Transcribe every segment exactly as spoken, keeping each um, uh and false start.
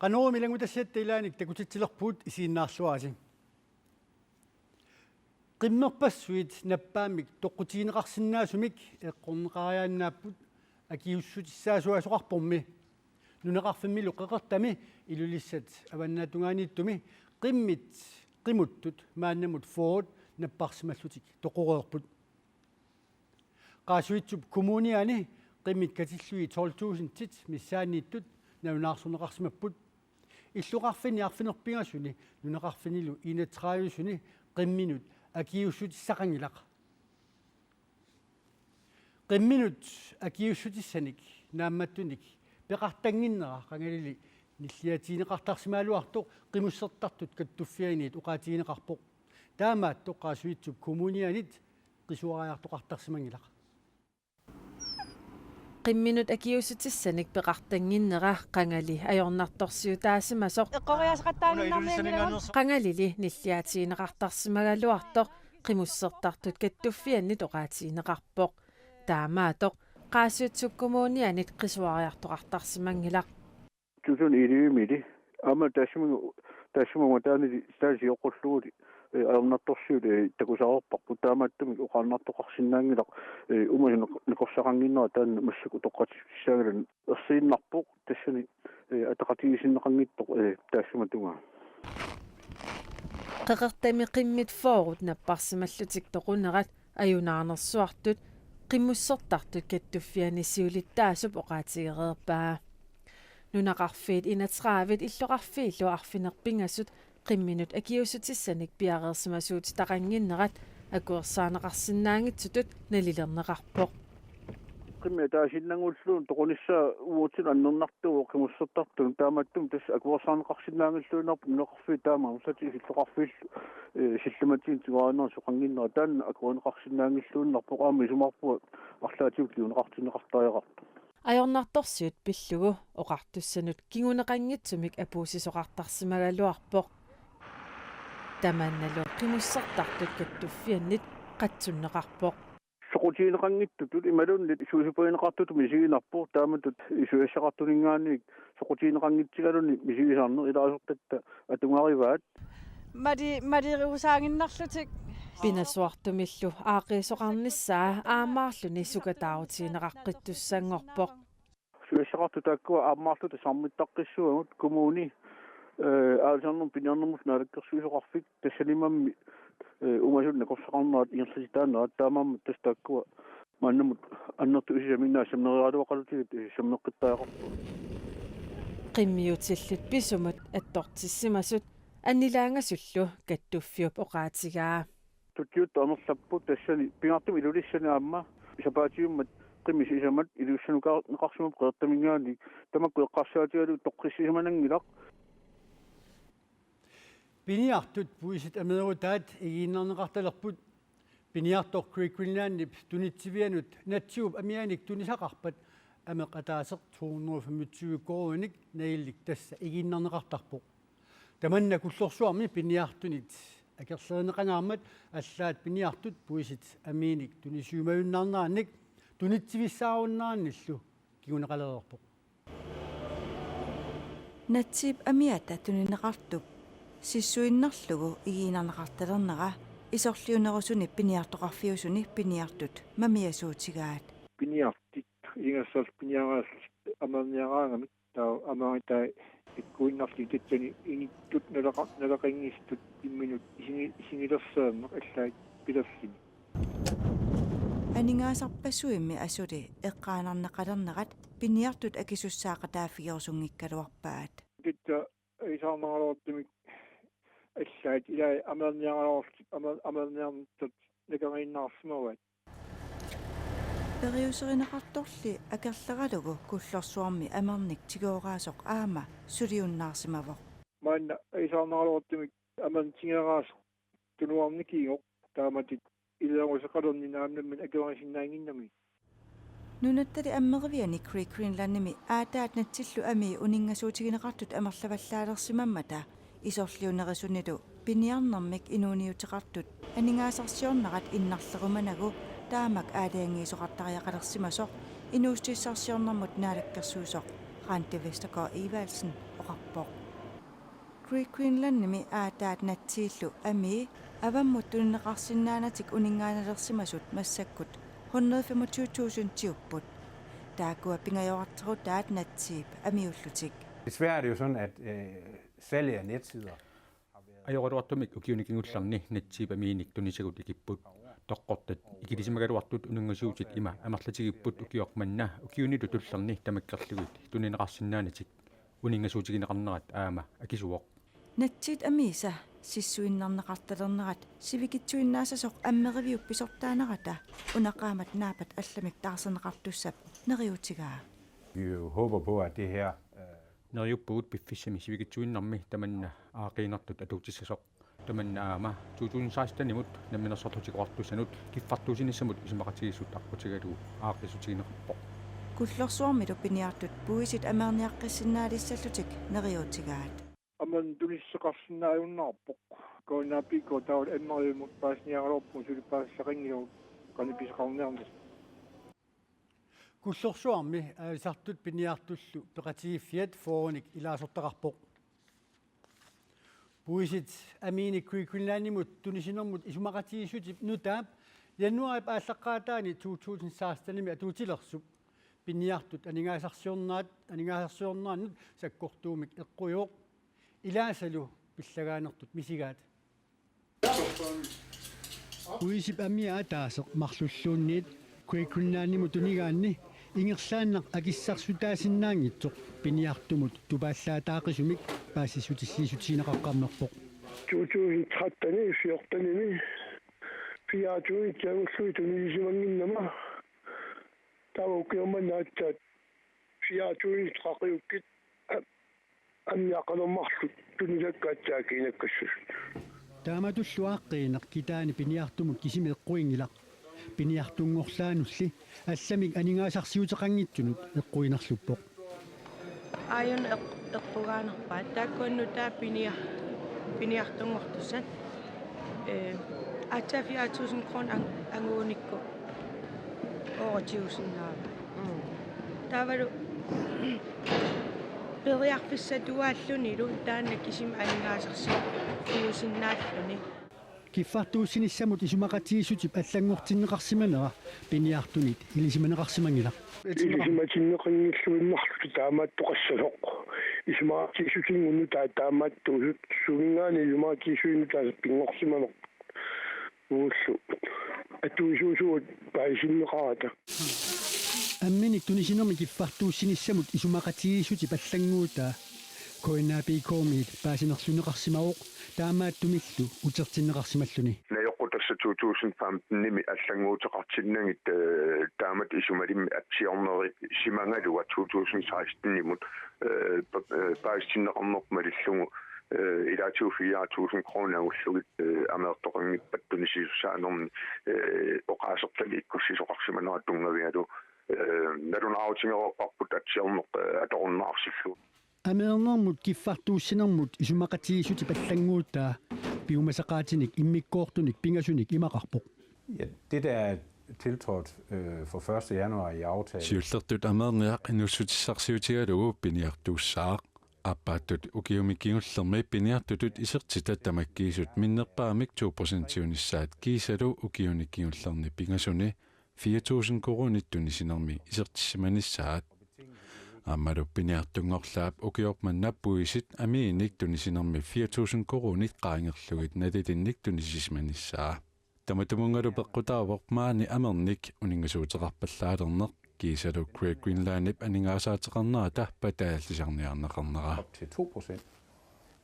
Qanoq ilanngutassiatta ilaanik takutitsilerpugut, isiginnaarluarisi. Qimmerpassuit nappaammik toqqutigineqarsinnaasumik eqqorneqariaannaapput akiuussutissaasuasoqarpormi. Nunaqarfimmilu Qeqertami Ilulissat avannaatungaaniittumi qimmit qimuttut maannamut fyrre napparsimallutik toqoreerput. Qaasuitsup Kommuniani qimmit katillugit tolv tusindit missaanniittut nalunaarsorneqarsimapput. Illoqarfinni arfineq-pingasuni nunaqarfinnilu enogtredivesuni qimminut akiuussutissaqanngilaq. Qimminut akiuussutissanik naammattunik peqartannginnera qangalili nilliatigineqartarsimagaluartoq Qimussertartut Kattuffianniit oqaatigineqarpoq. Taamaattoq Qaasuitsup Kommunianit qisuariartoqartarsimanngilaq. Qimminut akiuussutissanik peqartannginnera qangali ajornartorsiutaasimasoq. Eqqoriaaseqattaaginnarnianngilagut. Qangalili nilliatigineqartarsimagaluartoq Qimussertartut Kattuffiannit oqaatigineqarpoq. Taamaattoq Qaasuitsup Kommunianit qisuariartoqartarsimanngilaq. Tusun ilivimili. Aamma taassuma, taassuma taanili taasiuqqulluguli, eh, ajornartorsiut, eh, takusareerparput, taamaattumik oqaannartoqarsinnaanngilaq, eh, uuma neq-, neqersaqannginnera taanna massakkut utoqqatsissutigissaanngilaq. Ersiinnarpoq tassani, eh, ataqatigiissinneqanngitsoq, eh, taassuma tungaa. Qeqertami qimmit fyrret napparsimallutik toqunerat ajunaarnersuartut Qimussertartut Kattuffianni siulittaasup oqaatigereerpaa. Nunaqarfiit enogtredivit illoqarfiillu arfineq-pingasut qimminut akiuussutissanik piareersimasuutitaqannginnerat akuersaarneqarsinnaanngitsutut nalilerneqarpoq. Qimmit ataasiinnanngulluunniit toqunissaa uatsinnut annernartuuvoq Qimussertartunut, taamaattumik tassa akuersaarneqarsinnaanngilluinnarpoq nunaqarfiit taama amerlatigillu illoqarfiillu, eh, sillimatigut tigoriarnerat soqannginnera, taanna akuerineqarsinnaanngilluinnarpoq, aamma isumaqarpunga arlaatigut kinguneqartinneqartariaqartoq. Ajornartorsiut pillugu oqartussanut kinguneqanngitsumik apuussisoqartarsimagaluarpoq. Tamannalu Qimussertartut Kattuffiannit qatsunneqarpoq. Soqutigineqanngitsutut imaluunniit suusupagineqartutut misiginarpoq, taamatut isujassaqartuninngaanniit soqutigineqanngitsigaluni misigisarneq ilaasortatta atugarivaat. Mali-, malirusaannginnarlutik. Pinasuartumillu aaqqiisoqarnissaa aammaarluni sukataarutigineqaqqittussanngorpoq. Sujassaqartut taakkua aammaarluta saammittaqqissuagut, kommuni, eh, aalisarnermut piniarnermut naalakkersuisoqarfik, tassaniimmi, eh, uumasut nakorsaqarnerat ingerlatitaanerat, taamaammat tassa taakkua maannamut annertusisamik naak sammereeraluaqalutigut, eh, sammeqqittariaqarput. Qimmiutillit pisumut attortissimasut annilaangasullu Kattuffiup oqaatigaa. Tuttiuttut amerlapput, tassani pingaartumik Ilulissani aamma sapaatiummat qimmit sisamat Ilulissanukaar-, neqarsimapput Qeqertaminngaanniit, tamakku eqqarsaatigalugit toqqissisimananngilaq. Piniartut puisit ameerutaat igiinnarneqartalerput. Piniartoq Creek Greenlandip tunitsivianut natsiup amianik tunisaqarpat ameq ataaseq to hundrede femogtyve koruuninik nalillik tassa igiinnarneqartarpoq. Tamanna Kullorsuarmi piniartunit akerlerineqangaarmat allaat piniartut puisit amiinik tunisiumajunnaarnerannik tunitsivissaarunnerannillu kinguneqalereerpoq. Natsiip amiata tunineqartup sissuinnarlugu igiinnarneqartalernera isorliunerusunit piniartoqarfiusuni piniartut mamiasuutigaat. Piniartut ingassarlu piniaraallutik amerniaraangamik, taava amernitai ikkuinnarlugit tassani inittut nalaqa-, nalaqanngitsutut imminut isingi-, isingilersaarneq allaat pilerluni. Aningaasarpassuimmi asuli eqqaanarneqalernerat piniartut akisussaaqataaffigerusunngikkaluarpaat. Tassa ajuusaarneraloortumik allaat ilaat amerniaraluarlutik amer-, amerniarnertut nakariinnaarsimavaat. Periuserineqartorli akerleralugu Kullorsuarmi amernik tigooraasoq aamma suliunnaarsimavoq. Maanna ajuusaarneraloortumik amernik tigooraasoq tunuarnikiigoq, taamatut ileruseqalerni naamnammin akuerisinnaannginnami. Nunattali Ammeriviani Creek Greenlandimi aataat natsillu amii uninngasuutigineqartut amerlavallaalersimammata isorliunerisunilu piniarnermik inuuniuteqartut aningaasarsiornerat innarlerumanagu taamak aalajangiisoqartariaqalersimasoq inuussutissarsiornermut naalakkersuisoq Randi Vestergaard Evaldsen Qarpoq. Great Greenlandimi aataat natsiillu amii avammut tunineqarsinnaanatik uninngaannalersimasut massakkut hundrede femogtyve tusindiupput. Taakkua pingajorarterutaat natsiip amiullutik. Desværre er det jo sådan, at øh, salget af netsider Ajoraluartumik ukiuni kingullerni natsiip amiinik tunisagut ikipput. Toqqortat ikilisimagaluartut uningasuutit ima amerlatigipput ukioq manna ukiunilu tullerni tamakkerlugit tunineqarsinnaanatik uninngasuutigineqarnerat aamma akisuvoq. Natsiit amiisa sissuinnarneqartalernerat sivikitsuinnaassasoq ammeriviup pisortaanerata una qaammat naapat allamik taarserneqartussap neriuutigaa. Vi håber på, at det her øh, Neriuppugut piffissami sivikitsuinnarmi tamanna aaqqiinertut atuutissasoq. Tamanna aamma to tusind seksten-imut namminersorlutik oqartussanut kiffartuussinissamut isumaqatigiissut aqqutigalugu aaqqissutigineqarpoq. Kullorsuarmilu piniartut puisit ameerniaqqissinnaalissallutik neriuutigaat. Aamma tunisseqarsinnaajunnaarpoq. K N A P-kut taava ammerivimmut paasiniaraluarpugut suli paasissaqanngilagut qanoq pisoqarniarnersut. Kullorsuarmi aalisartut piniartullu peqatigiiffiat fyrrenik ilaasortaqarpoq. Puisit amiinik Great Greenlandimut tunisinermut isumaqatigiissutip nutaap januaarip aallaqqaataani to tusind seksten-imi atuutilersup piniartut aningaasarsiornerat aningaasarsiornerannut sakkortuumik eqquivoq. Ilaasalu pillagaanertut misigaat. Puisip amia ataaseq marlulluunniit Great Greenlandimut tunigaanni ingerlaannaq akissarsutaasinnaanngitsoq piniartumut tupaallaataaqisumik paasissutissiissutigineqaqqammerpoq. To tusind tretten-i fjorten-imi fire tusind angullugu tunisisimannginnama taava ukioq manna aatsaat fire tusind qaqiukkit ammiaqqanermarluk tunisakka aatsaat kiinakkassusut. Taamatullu aaqqiineq kitaani piniartumut kisimi eqquinnginngilara. Piniartunngorlaanulli allamik aningaasarsiuteqanngitsunut eqquinerluppoq. Aajuna eq- eqqugaanerpaat taakkuannut taava piniar- piniartunngortussat. Ee, aatsaat fire tusind kroner ang- anguunikku ooratiusinnaavaa. Taavalu periarfissatuaallunilu taanna kisimi aningaasarsiuisinnaalluni. Kiffartuussinissamut isumaqatigiissutip allanngortinneqarsimanera piniartunit ilisimaneqarsimanngilaq. Ilisimatinneqanngilluinnarluta taamaattoqassasoq. Isumaqatigiissutinngunnut taa- taamaattuusut suminngaanniit isumaqatigiissuinnut taasat pinngorsimaneq. Uullu atuisuusugut paasisinneqarata. Amminik tunisinermi kiffartuussinissamut isumaqatigiissutip allannguutaa K N A P K-miit paasinerlunneqarsimavoq taamaattumillu utertinneqarsimalluni. Najoqqut tassa to tusind femten-imi allannguuteqartinnagit ee, taamatut isumalimmik atsiornerisimangaluaq to tusind seksten-imut ee, pa- ee, paasitinneqarnerput malillugu ee, ilaatigut fire tusind kroner angullugit ee, ameertoqanngippat tunisiussaanermi ee, oqaasertalik ikkussisoqarsimanera tunngavigalugu ee, nalunaarutigereerparput atsiorneq ee, atorunnaarsillugu. Ameernermut kiffartuussinermut isumaqatigiissutip allannguutaa piumasaqaatinik immikkoortunik pingasunik imaqarpoq. Ja, det, der er tiltrådt øh, fra første januar i aftalen. Siullertut ameerniaq inuussutissarsiutigalugu piniartuussaaq. Aappaattut ukiumi kingullermi piniartutut isertitat tamakkiisut minnerpaamik to procentiunissaat kiisalu ukiuni kingullerni pingasuni fire tusind koruunit tunisinermi isertissimanissaat. Aammalu piniartunngorlaap ukioq manna puisit amiinik tunisinermi fire tusind koruunit qaangerlugit nalilinnik tunisisimanissaa. Tamatumunngalu peqqutaavoq maani amernik uninngasuuteqarpallaalerneq kiisalu Great Greenlandip aningaasaateqarnerata pataallisarniarneqarnera. Op til to procent,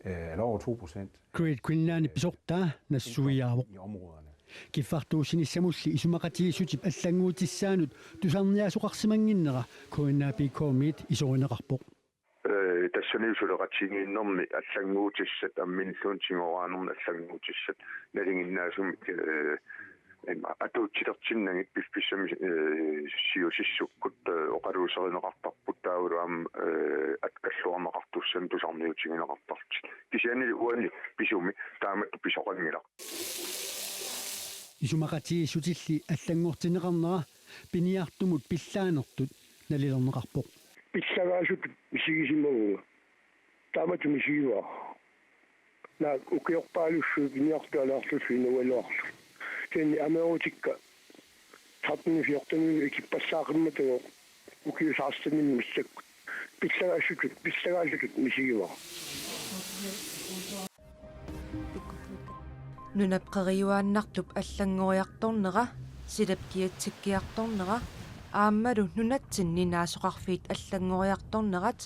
øh, eller over to procent Great Greenlandip pisortaa nassuiaavoq. I områderne. Kiffartuussinissamulli isumaqatigiissutip allannguutissaanut tusarniaasoqarsimannginnera K N A P K-miit isorineqarpoq. Ee, tassanilu suleqatigiinnermi allannguutissat amminilluunniit tigoraanermi allannguutissat nalinginnaasumik ee, ima atuutilertinnagit piffissami ee, siusissukkut ee, oqaluuserineqartarput taavalu aamma ee, akkalluarneqartussanut tusarniutigineqartarlutik. Kisiannili uani pisumi taamatut pisoqanngilaq. Isumaqatigiissutilli allanngortinneqarnera piniartumut pillaanertut nalilerneqarpoq. Pillagaasutut misigisimavunga. Taamatut misigivara. Naak ukiorpaalussuit piniartut alaarlusi inuugaluarlugit. Kisianni ameerutikka tretten fjorten ikippassaaqimmatagu ukiut seksten massakkut. Pissagaasutut, pissagaasutut misigivara. Nunap qeriuaannartup allanngoriartornera, silap kiatsikkiartornera aammalu nunatsinni naasoqarfiit allanngoriartornerat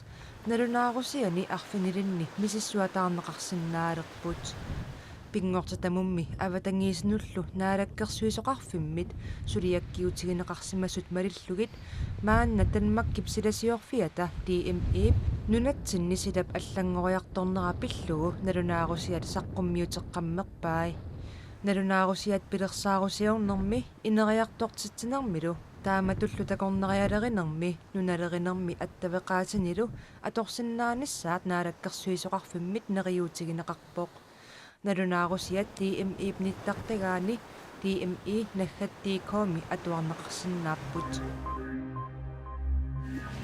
nalunaarusiani arfinilinni misissuataarneqarsinnaalerput. Pinngortitamummi avatangiisinullu naalakkersuisoqarfimmit suliakkiutigineqarsimasut malillugit maanna Danmarkip silasiorfiata D M E-p nunatsinni silap allanngoriartornera pillugu nalunaarusiat saqqummiuteqqammerpai. Nalunaarusiat pilersaarusiornermi ineriartortitsinermilu taamatullu takornarialerinermi nunalerinermi attaveqaatinilu atorsinnaanissaat naalakkersuisoqarfimmit neriuutigineqarpoq. Nalunaarusiat D M E-p nittartagaani D M E naggat D K-mi atuarneqarsinnaapput.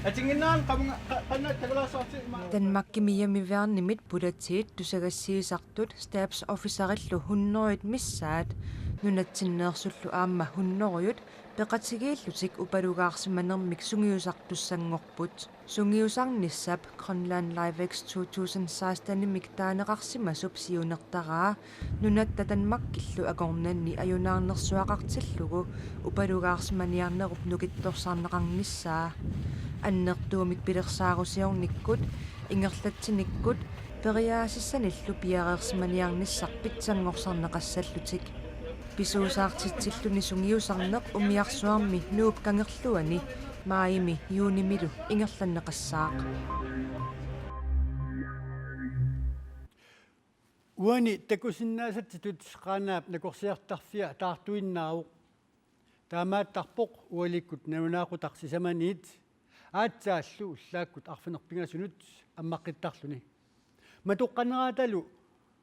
Atinnginnerani qamunga qa- qanna takulaarsaarti ima. Danmarkimi hjemmeværnemit politiit tusagassiisartut stabsofficerillu hundredet missaat nunatsinneersullu aamma hundredet peqatigiillutik upalugaarsimanermik sungiusartussanngorput. Sungiusarnissap Greenland LIVEX to tusind seksten-imik taaneqarsimasup siunertaraa nunatta Danmarkillu akornanni ajunaarnersuaqartillugu upalugaarsimaniarnerup nukittorsarneqarnissaa. Annertuumik pilersaarusiornikkut, ingerlatsinikkut, periaasissanillu piareersimaniarnissaq pitsanngorsarneqassallutik. Pisuusaartitsilluni sungiusarneq umiarsuarmi Nuup Kangerluani maajimi juunimilu ingerlanneqassaaq. Uani takusinnaasatsitut Qaanaap nakorsiartarfia taartuinnaavoq. Taamaattarpoq ualikkut nalunaaqutaq sisamaniit aatsaallu ullaakkut arfineq-pingasunut ammaqqittarluni. Matoqqaneraatalu,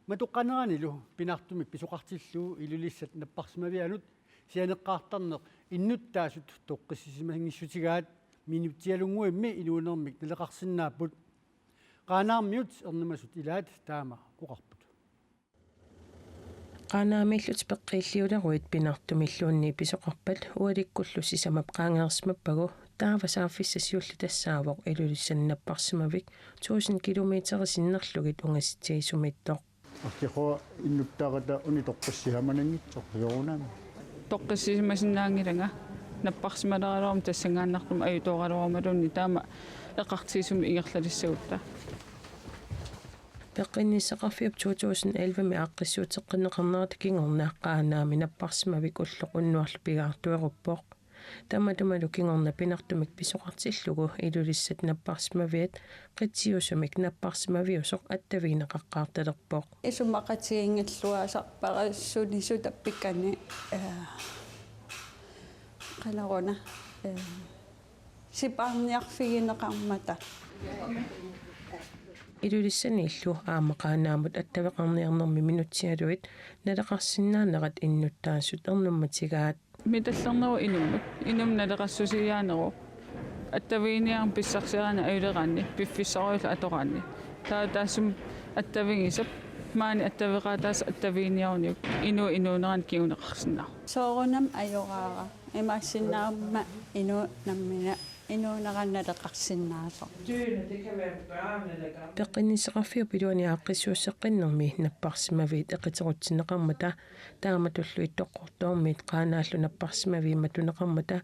matoqqaneranilu pinartumik pisoqartillugu Ilulissat napparsimavianut sianeqqaartarneq innuttaasut toqqissisimanngissutigaat minutsialunnguimmi inuunermik naleqarsinnaapput. Qaanaarmiut ernumasut ilaat taama oqarput. Qaanaamiillutik peqqiilliuleruit pinartumilluunniit pisoqarpat ualikkullu sisamap qaangeersimappagu taava saaffissaq siulliit tassaavoq Ilulissani napparsimavik tusind kilometeri sinnerlugit ungasitsisumiittoq. Arkiqua innuttaaqataa uni toqqissisimananngitsoq soorunami. Toqqissisimasinnaanngilanga napparsimaleraluarmat tassanngaannartumik ajutooraluarumaluunniit taama eqqartugassumik ingerlalissagutta. Peqqinnissaqarfiup to tusind elleve-mi aaqqissuusseqqinneqarnerata kingorna Qaanaami napparsimavik ulloq unnuarlu pigaartueruppoq. Tamatumalu kingorna pinartumik pisoqartillugu Ilulissat napparsimaviat qitsiusumik napparsimaviusoq attavigineqaqqaartalerpoq. Isumaqatigiinngilluinnarpara suni sutappikkani, eh, qanoruna, eh, sipaarniarfigineqarmata. Ilulissaniillu aamma Qaanaamut attaveqarniarnermi minutsialuit naleqarsinnaanerat innuttaasut ernummatigaat. Mitallernerup inummut, inummut naleqassusiaanerup attaviginiarnermik pissarsiaraanni ajuleraanni piffissaarujullugu atoraanni. Taava taassuma attavigisap maani attaveqaataasa attaviginiaruniuk inuup inuunerani kinguneqarsinnaavoq. Soorunami ajoraara. Imaassinnaaguma inuup nammineq inuunerani naleqarsinnaasoq. Peqqinnissaqarfiup iluani aaqqissuusseqqinnermi napparsimaviit eqiterutsinneqarmata taamatullu Ittoqqortoormiit Qaanaallu napparsimaviit matuneqarmata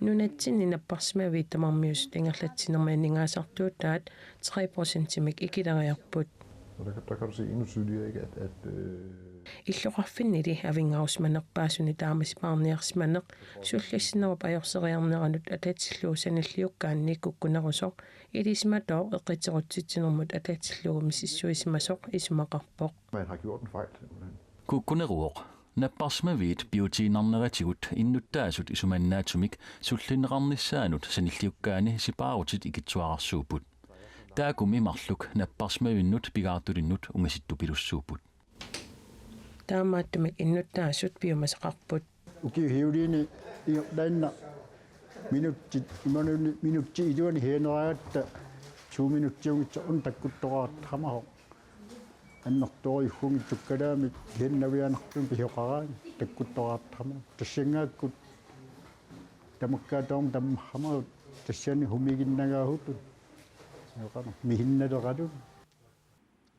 nunatsinni napparsimaviit tamarmiusut ingerlatsinermi aningaasartuutaat tre procentimik ikileriarput. Og der, der kan du se endnu tydeligere, ikke, at, at, øh, Illoqarfinnili avinngarusimanerpaasuni taama sipaarniarsimaneq sullissinerup ajorseriarneranut atatillugu sanilliukkaanni kukkunerusoq ilisimatooq eqiterutsitsinermut atatillugu misissuisimasoq isumaqarpoq. Man har gjort en fejl, simpelthen. Kukkuneruvoq, napparsimaviit piutiinnarneratigut innuttaasut isumannaatsumik sullinneqarnissaanut sanilliukkaanni sipaarutit ikittuararsuupput. Taakkumi marluk napparsimavinnut pigaartulinnut ungasittupilussuupput. Taamaattumik innuttaasut piumasaqarput. Ukiut siuliini ingerlaannaq minutsit, imaluunniit minutsit iluanni sianeraagatta Tyve minutsiunngitsoq una takkuttoqartaramasoq. Annertoorujussuunngitsukkalaamik kisianni navianartumik pisoqaraanni takkuttoqartaramasoq. Tassanngaanniit tamakkaataammik tammaramasoq tassani humiginnagaasutut. Joqana mihinnaleqalu.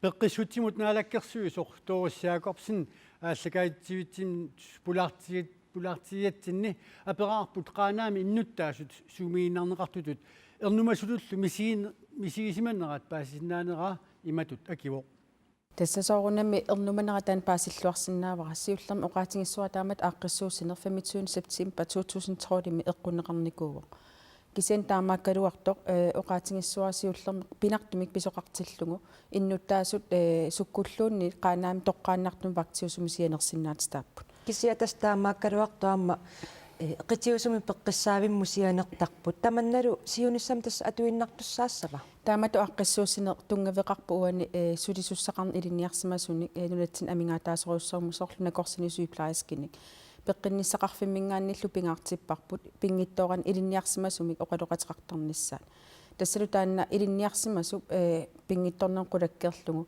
Peqqissutsimut naalakkersuisoq Doris Jakobsen aallakaatitsivitsinni pulaartigiat-, pulaartigigatsinni aperaarput Qaanaami innuttaasut sumiginnarneqartutut ernumasutullu misigin-, misigisimanerat paasisinnaaneraa imatut akivoq. Tassa soorunami ernumanerat taanna paasilluarsinnaavara. Siullermik oqaatigissuara taamatut aaqqissuussineq femogtyvende september to tusind tolvimi eqqunneqarnikuuvoq. Kisianni taamaakkaluartoq, eh, oqaatigissuara siullermik pinartumik pisoqartillugu innuttaasut, eh, sukkulluunniit Qaanaami toqqaannartumik vagtiusumik sianersinnaatitaapput. Kisianni tassa taamaakkaluartoq aamma, eh, qitiusumik peqqissaavimmut sianertarput. Tamannalu siunissami tassa atuinnartussaassava? Taamatut aaqqissuussineq tunngaveqarpoq uani, eh, sulisussaqarneq ilinniarsimasunik, eh, nunatsinni amigaataasorujussuarmik, soorlu nakorsinik sygeplejerskinik. Peqqinnissaqarfimminngaanniillu pingaartipparput pinngitsoorani ilinniarsimasumik oqaloqateqartarnissaat. Tassalu taanna ilinniarsimasup, eh, pinngitsoornani qulakkeerlugu,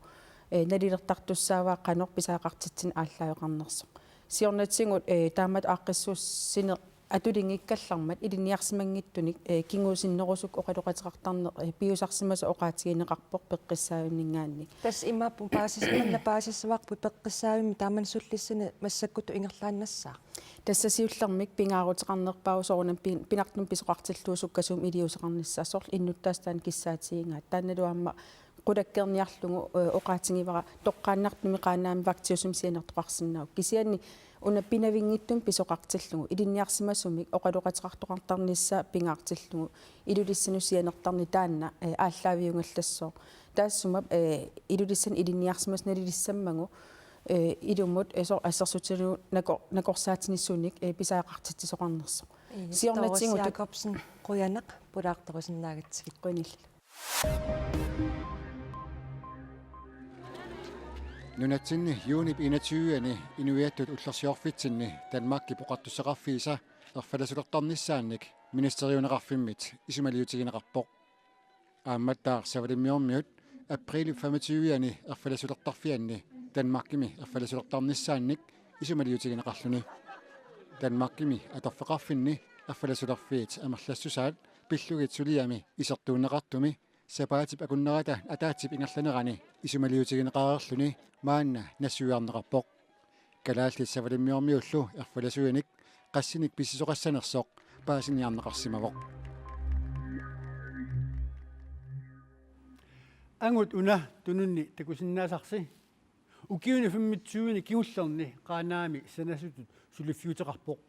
eh, nalilertartussaavaa qanoq pisariaqartitsineq aallaaveqarnersoq. Siornatigut, eh, taamatut aaqqissuussineq atulinngikkallarmat ilinniarsimanngitsunik, eh, kingusinnerusukkut oqaloqateqartarneq, eh, piusarsimasoq oqaatigineqarpoq peqqissaavinninngaanniit. Tassa imaappoq paasis-, manna paasissavarput peqqissaavimmik taamani sullissinni massakkutut ingerlaannassaaq. Tassa siullermik pingaaruteqarnerpaavoq soorunami pin-, pinartumik pisoqartillugu sukkasuumik iliuuseqarnissaa, soorlu innuttaasut taanna kissaatigigaat. Taannalu aamma qulakkeerniarlugu, eh, oqaatigivara toqqaannartumik Qaanaami vagtiusumik sianertoqarsinnaavoq. Kisianni una pinavinngitsumik pisoqartillugu ilinniarsimasumik oqaloqateqartoqartarnissaa pingaartillugu Ilulissanut sianertarneq taanna, eh, aallaaviugallassooq. Taassuma, eh, Ilulissanut ilinniarsimasoq nalilissammagu, eh, ilumut, eh, soorlu assersuutigalugu nako-, nakorsaatinik sunik, eh, pisariaqartitsisoqarnersoq. Ii, siornatigut Doris Jakobsen, qujanaq pulaartorisinnaagatsigit. Qujanaq. Nunatsinni juunip enogtyve-ani inuiattut ullorsiorfitsinni Danmarkip oqartussaqarfiisa erfalasulertarnissaannik ministeriuneqarfimmit isumaliutigineqarpoq. Aammattaaq Savalimmiormiut aprilip femogtyve-ani erfalasulertarfianni Danmarkimi erfalasulertarnissaannik isumaliutigineqarluni. Danmarkimi atorfeqarfinni erfalasulerfiit amerlassusaat pillugit suliami isertuunneqartumi sapaatip akunnerata ataatsip ingerlanerani isumaliutigineqareerluni maanna nassuiarneqarpoq. Kalaallit Savalimmiormiullu erfalasuinik qassinik pissisoqassanersoq paasiniarneqarsimavoq. Angut una tununni takusinnaasarsi. Ukiuni femogtyve-ni kingullerni Qaanaami sanasutut suliffiuteqarpoq.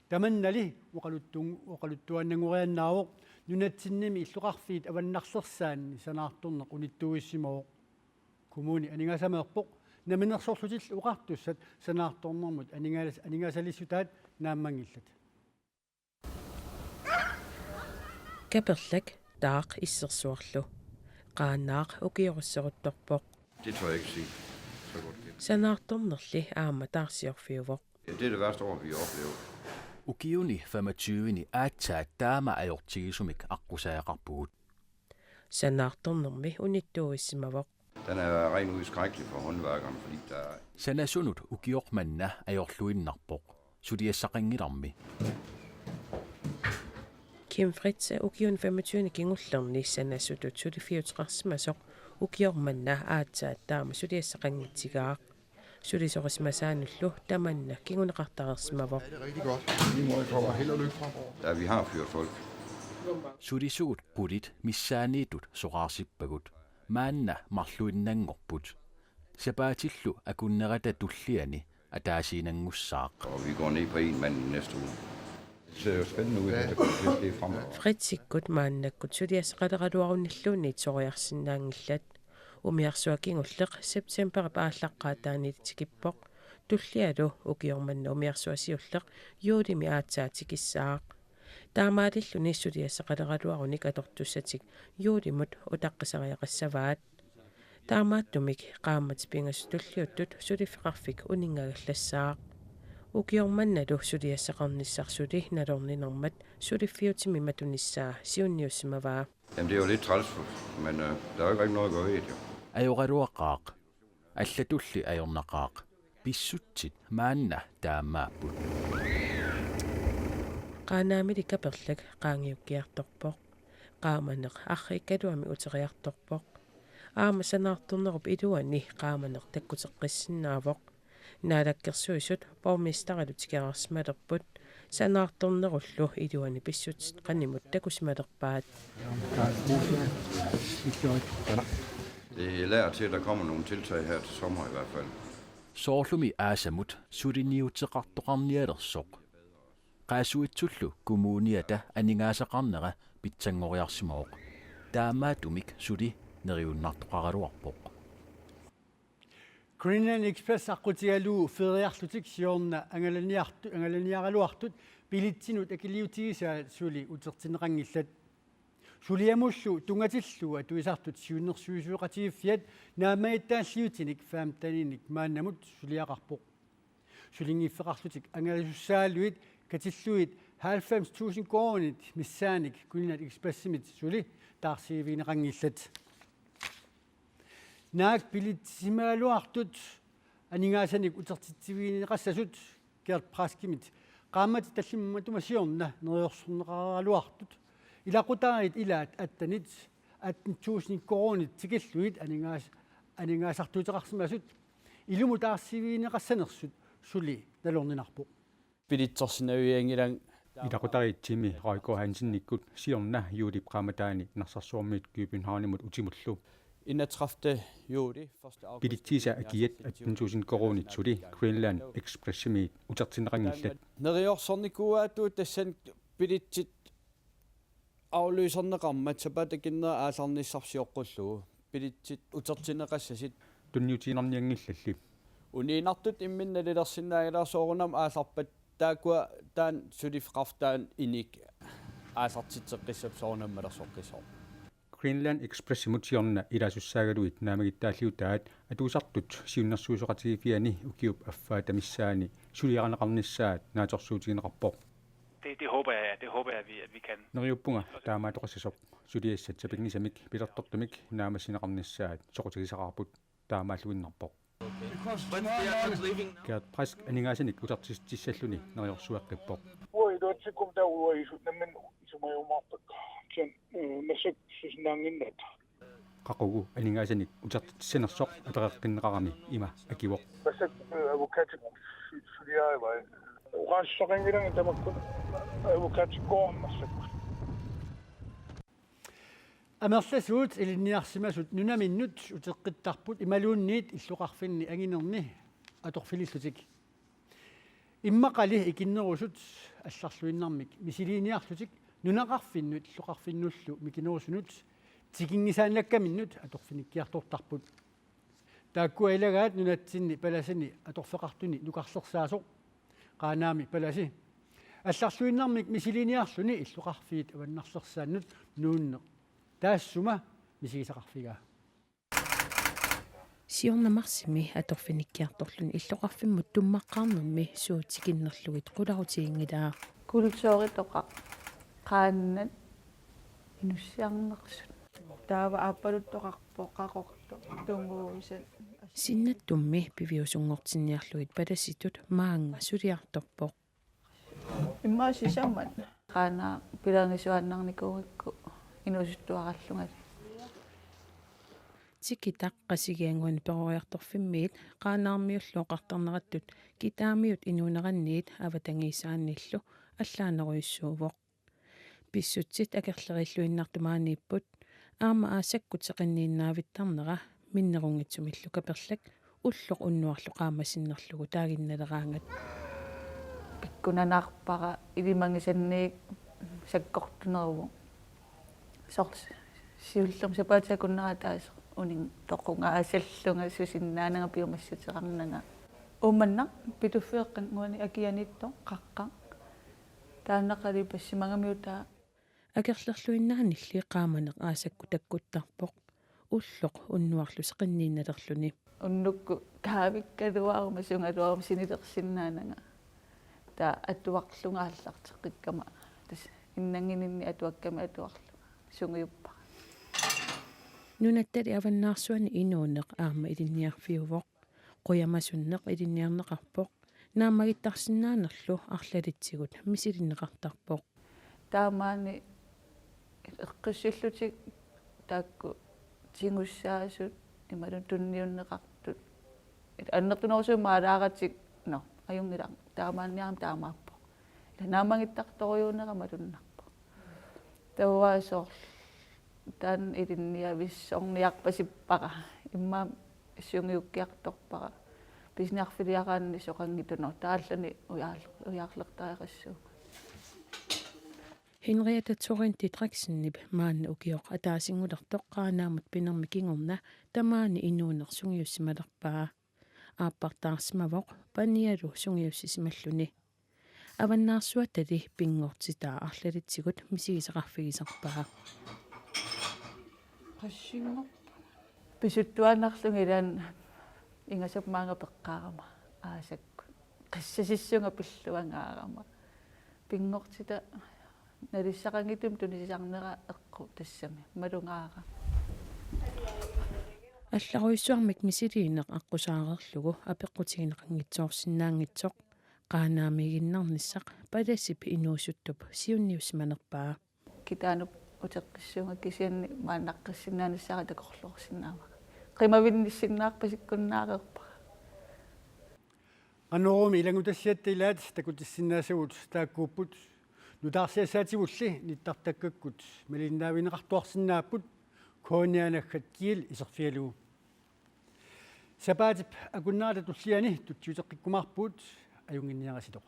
Tamannali oqaluttu-, oqaluttuaannanngoriannaavoq, nunatsinnimi illoqarfiit avannarlersaanni sanaartorneq unittuuissimavoq. Kommuni aningaasameerpoq, namminersorlutillu oqartussat sanaartornermut aningaalas-, aningaasaliissutaat naammanngillat. Kaperlak taaq issersuarlu. Qaanaaq ukiorusseruttorpoq. Det tør jeg ikke sige. Så godt. Sanaartornerli aamma taarsiorfiuvoq. Ja, det er det værste år, vi har oplevet. Ukiuni femogtyve-ni aatsaat taama ajortigisumik aqqusaajarpugut. Sanaartornermi unittuuissimavoq. Den er rent ud skrækkelig for håndværkerne, fordi der er... Sanasunut ukioq manna ajorluinnarpoq suliassaqanngilarmi. Kim Fritz ukiuni femogtyve-ni kingullerni sanasutut suliffiuteqarsimasoq ukioq manna aatsaat taama suliassaqanngitsigaaq. Sulisorisimasaanullu tamanna kinguneqartareersimavoq. Det er rigtig godt. Lige måde kommer held og lykke fremover. Ja, vi har fyret folk. Sulisugut qulit missaanniittut soraarsippavut. Maanna marluinnanngorput. Sapaatillu akunnerata tulliani ataasiinnanngussaaq. Og vi går ned på en mand i næste uge. Det ser jo spændende ud, hvad der kommer til at ske fremover. Fritsikkut maannakkut suliassaqaleraluarunilluunniit soriarsinnaanngillat. Umiarsuaq kingulleq septemberip aallaqqaataani tikippoq. Tullialu ukioq manna umiarsuaq siulleq juulimi aatsaat tikissaaq. Taamaalilluni suliassaqaleraluarunik atortussatik juulimut utaqqisariaqassavaat. Taamaattumik qaammatit pingasut tulliuttut suliffeqarfik uninngagallassaaq. Ukioq mannalu suliassaqarnissaq suli nalorninarmat suliffiutimi matunissaa siunniussimavaa. Jamen, det er jo lidt træls, men øh, der er jo ikke rigtig noget at gøre ved det, jo. Ajoraluaqaaq. Allatulli ajornaqaaq. Pissutsit maanna taamaapput. Qaanaamili Kaperlak qaangiukkiartorpoq. Qaamaneq arriikkaluami uteriartorpoq. Aamma sanaartornerup iluani qaamaneq takkuteqqissinnaavoq. Naalakkersuisut borgmesterilu tikeraarsimalerput, sanaartornerullu iluani pissutsit qanimut takusimalerpaat. Det lader til, at der kommer nogle tiltag her til sommer i hvert fald. Soorlumi aasamut suliniuteqartoqarnialersoq. Qaasuitsullu kommuniata aningaasaqarnera pitsanngoriarsimavoq. Taamaattumik suli neriunnartoqaraluarpoq. Greenland Express aqqutigalugu feriarlutik siorna angalaniartu-, angalaniaraluartut bilitsinut akiliutigisaat suli utertinneqanngillat. Suliamullu tunngatillugu atuisartut siunnersuisoqatigiiffiat naammagittaalliutinik femteninik maannamut suliaqarpoq. Sulinngiffeqarlutik angalasussaallutik katillugit halvfems tusind koruunit missaannik Greenland Expressimit suli taarsiivigineqanngillat. Naak bilitsimagaluartut aningaasanik utertitsivigineqassasut Gert Braskimit qaammatit tallimat matuma siorna neriorsorneqaraluartut ilaqutariit ilaat attenit atten tusind koruunit tikillugit aningaas-, aningaasartuuteqarsimasut ilumut taarsiivigineqassanersut suli nalorninarpoq. Bilitsersinnavianngilanga. Ilaqutariit Jimmy Røjgaard Hansenikkut siorna juulip qaammataani Narsarsuarmiit Københavnimut utimullu. Enogtredivte juli, første august. Bilitsiisa akiat atten tusind koruunit suli Greenland Expressimiit utertinneqanngillat. Neriorsornikuuaatigut tassani bilitsit aflyserneqarmat sapaatip akunnera aallarnissarput sioqqullugu. Bilitsit utertinneqassasut. Tunniutiinnarnianngillalli. Uniinnartut imminnut nalilersinnaanngilaat soorunami aallarpat taakkua taanna suliffeqarfik taanna inik aallartitseqqissapput soorunami malersoqqissaaq. Greenland Expressimut siorna ilaasussaagaluit naammagittaalliutaat atuisartut siunnersuisoqatigiiffianni ukiup affaata missaani suliarineqarnissaat naatsorsuutigineqarpoq. Det, det håber jeg, det håber jeg, at vi, at vi kan. Neriuppunga taamaattoqassasoq. Suliassat sapinngisamik pilertortumik naammassineqarnissaat soqutigisaqaarput, taamaalluinnarpoq. Gert Brask aningaasanik utertitsissalluni neriorsueqqippoq. Uanga iluatsikkummi taava uanga isut nammineq isumajumaarpakka. Kisianni, øh, massakkut susinnaannginnatta. Qaqugu aningaasanik utertitsissanersoq apereqqinneqarami ima akivoq. Massakkut, øh, advokatit su-, suliarivai. Oqaaseqanngilanga tamakkua advokatikkoorama massakkut. Amerlasuut ilinniarsimasut nunaminnut uteqqittarput imaluunniit illoqarfinni anginerni atorfilillutik. Immaqali ikinnerusut allarluinnarmik misiliiniarlutik nunaqarfinnut illoqarfinnullu mikinerusunut tikinngisaannakkaminnut atorfinikkiartortarput. Taakkua ilagaat nunatsinni palasini atorfeqartuni nukarlersaasoq, Qaanaami palasi. Allarluinnarmik misiliiniarluni illoqarfiit avannarlersaannut nuunneq taassuma misigisaqarfigaa. Siorna marsimi atorfinikkiartorluni illoqarfimmut tummaqqaarnermi suut tikinnerlugit qularutiginngilaa. Kulturitoqaq qaannat inussiarnersut. Taava aappaluttoqarpoq qaqortoq tunguusat. Sinnattummi piviusunngortinniarlugit palasitut maanga suliartorpoq. Immaqa sisamat. Qaanaaq pilerngisuaannarnikuugakku inuusuttuarallungali. Tikitaq Qasigiannguani peroriartorfimmiit Qaanaarmiullu oqartarnerattut Kitaamiut inuuneranniit avatangiisaannillu allaanerujussuuvoq. Pissutsit akerlerilluinnartut maaniipput, aamma aasakkut seqinniinnaavittarnera minnerunngitsumillu Kaperlak ulloq unnuarlu qaammat sinnerlugu taaginnaleraangat. Pikkunanarpara ilimagisannik sakkortuneruvoq. Soorlu siullermik sapaatip akunnera ataaseq uninngitsoq qungaasallunga susinnaananga piumassuteqarnanga. Uummannaq Pituffik Eqqannguani akianiittoq qaqqaq. Taannaqali passimagamiuk taava. Akerlerluinnaanilli qaamaneq aasakkut takkuttarpoq. Ulloq unnuarlu seqinniinnalerluni. Unnukkut kaavikkaluaruma sungaluaruma sinilersinnaananga. Taava atuarlunga aallarteqqikkama, tassa innannginninni atuakkami atuarlunga sungiuppara. Nunattali Avannaarsuani inuuneq aamma ilinniarfiuvoq. Qujamasunneq ilinniarneqarpoq. Naammagittarsinnaanerlu arlalitsigut misilinneqartarpoq. Taamaani eqqussillutik taakku tigussaasut imaluunniit tunniunneqartut. Annertunerusumik maalaaratik, nå, ajunngilaq, taamaanniarami taamaappoq. Ila naammagittartorujuunera malunnarpoq. Taava soorlu taanna ilinniavissorniarpasippara. Immaqa sungiukkiartorpara. Pisiniarfiliaraanni soqanngitsoq, nå, taallani ujaar-, ujaarlertariaqassuunga. Henrietta Thorin Didriksenip maanna ukioq ataasinngulertoq Qaanaamut pinermi kingorna tamaani inuuneq sungiussimalerpaa. Aappartaarsimavoq panialu sungiussisimalluni. Avannaarsuatali pinngortitaa arlalitsigut misigisaqarfigisarpaa. Qassinngorput. Pisuttuaannarlunga ilaanni ingasap maanga peqqaarama aasakkut. Qissasissunga pilluangaarama. Pinngortitaq nalissaqanngitsumik tunisisarnera eqqu tassami malungaarama. Allarujussuarmik misiliineq aqqusaareerlugu apeqqutigineqanngitsoorsinnaanngitsoq Qaanaamiiginnarnissaq palasip inuusuttup siunniussimanerpaa. Kitaanup uteqqissuunga kisianni maannaqqissinnaanissara takorloorsinnaavara. Qimavinnissinnaarpasikkunnaareerpara. Qanorooq ilanngutassiatta ilaat takutissinnaasagut taakkuupput. Nutaarsiassaatigulli nittartakkakkut malinnaavigineqartuarsinnaapput K N R naggat G L iserfigalugu. Sapaatip akunnerata tulliani tutsiuteqqikkumaarpugut, ajunnginniaritsi.